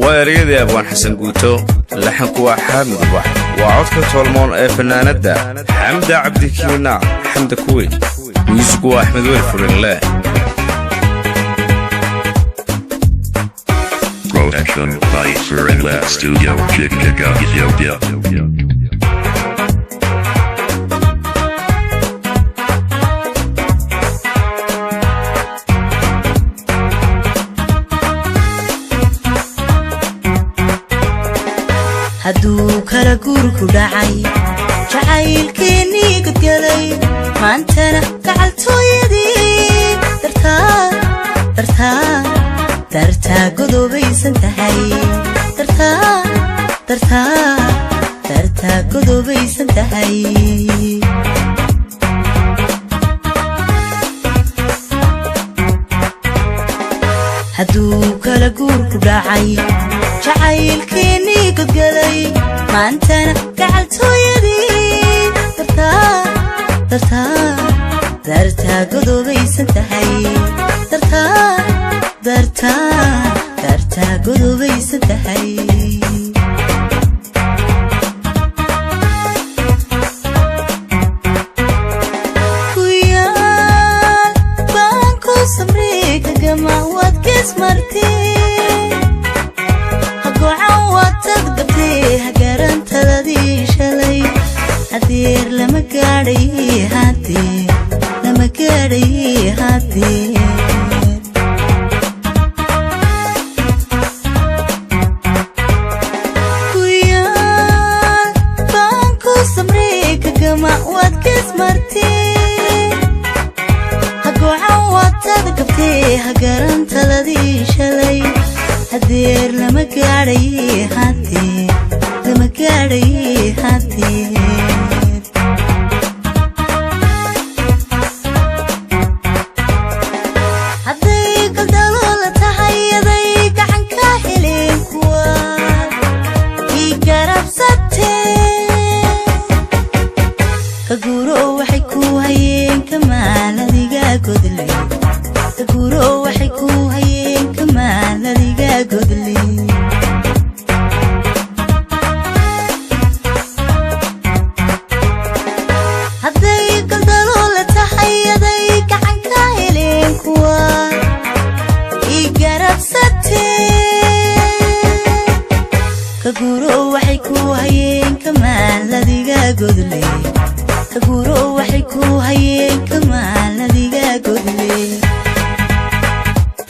Waa ereyadii Abwaan Xasan Guuto, laxanku waa Xaamid Ubax, waa codka toolmoon ee fannaanadda Xamda Cabdikiina, Xamda Kuweyn. Muusigu waa Axmed Weli Furinle. Production by Surinle Studio, Jigjiga, Ethiopia. Hadduu kala guurku dhacay, jacaylkeennii gudgalay, maantana gacaltooyadii dartaa dartaa dartaa godobaysan tahay, dartaa dartaa dartaa godobaysan tahay. Hadduu kala guurku dhacay, jacaylkeennii godgalay, maantana gacaltooyadii dartaa dartaa dartaa godobaysan tahay, dartaa dartaa dartaa godobaysan tahay. Kuyaal baan ku samree kagama waad gees martee, hagocan waatad gabtee, hagarantadadii shalay hadeer lama gaadhay, hadeer lama gaadhay hadeer. Kuyaal baan ku samree kagama waad gees martee, hagocan waatad gabtee, hagarantaladii shalay hadeer lama gaadhay, hadeer lama gaadhay hadeer. Hadday galdaloola tahay, aday gacan ka heleen kuwa ii garabsatee, ka guuro waxay ku hayeen kamaaladiga godle, ka guuro waxay ku hayeen kamaaladiga godle. Hadday galdaloola tahay, aday gacan ka heleen kuwa ii garabsatee, ka guuro waxay ku hayeen kamaaladiga godle, ka guuro waxay ku hayeen kamaaladiga godle.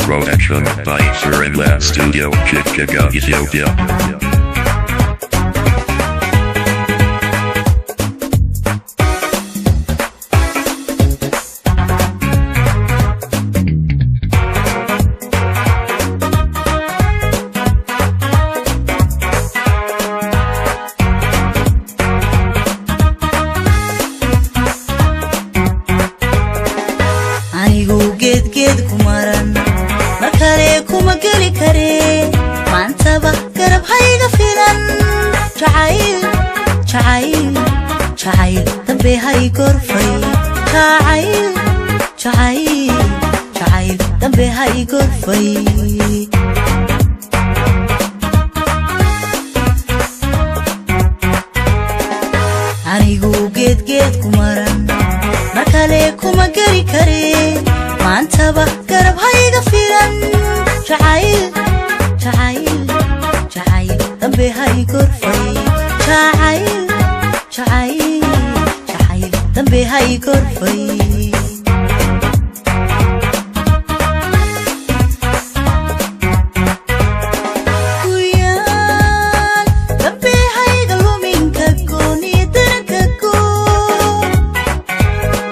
Production by Surinle Studio, Jigjiga, Ethiopia. Anigu geedgeed ku maran mar kale kuma geli karee, maantaba garab hayga filan, jacayl jacayl jacayl dambe hay gorfay, jacayl jacayl jacayl dambe hay gorfay. Anigu geedgeed ku maran mar kale kuma geli karee, maantaba garab hayga filan, jacayl jacayl jacayl dambe hay gorfay, jacayl jacayl jacayl dambe hay gorfay. Kuyaal dambe hayga luminka gooniyo daranka goo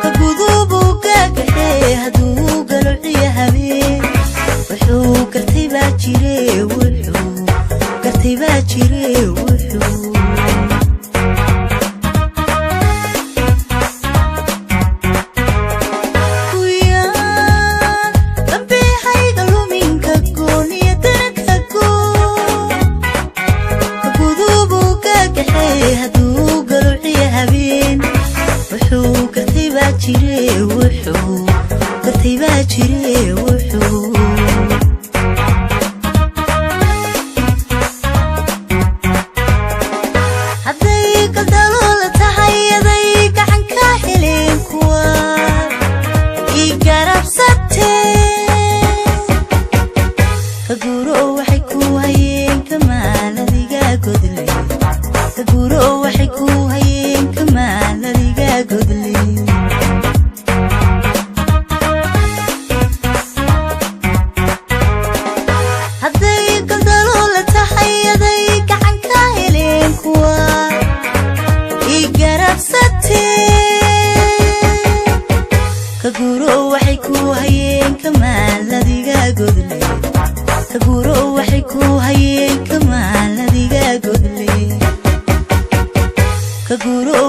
ka gudubu gaagaxee, hadduu galociyo habeen wuxuu gartay baa jire, wuxuu gartay baa jire wuxuu. Kuyaal dambe hayga luminka gooniyo daranka goo ka gudubu gaagaxee, hadduu galociyo habeen wuxuu gartay baa jire, wuxuu gartay baa jire wuxuu. ku hayeen kamaaladiga godle ka guro.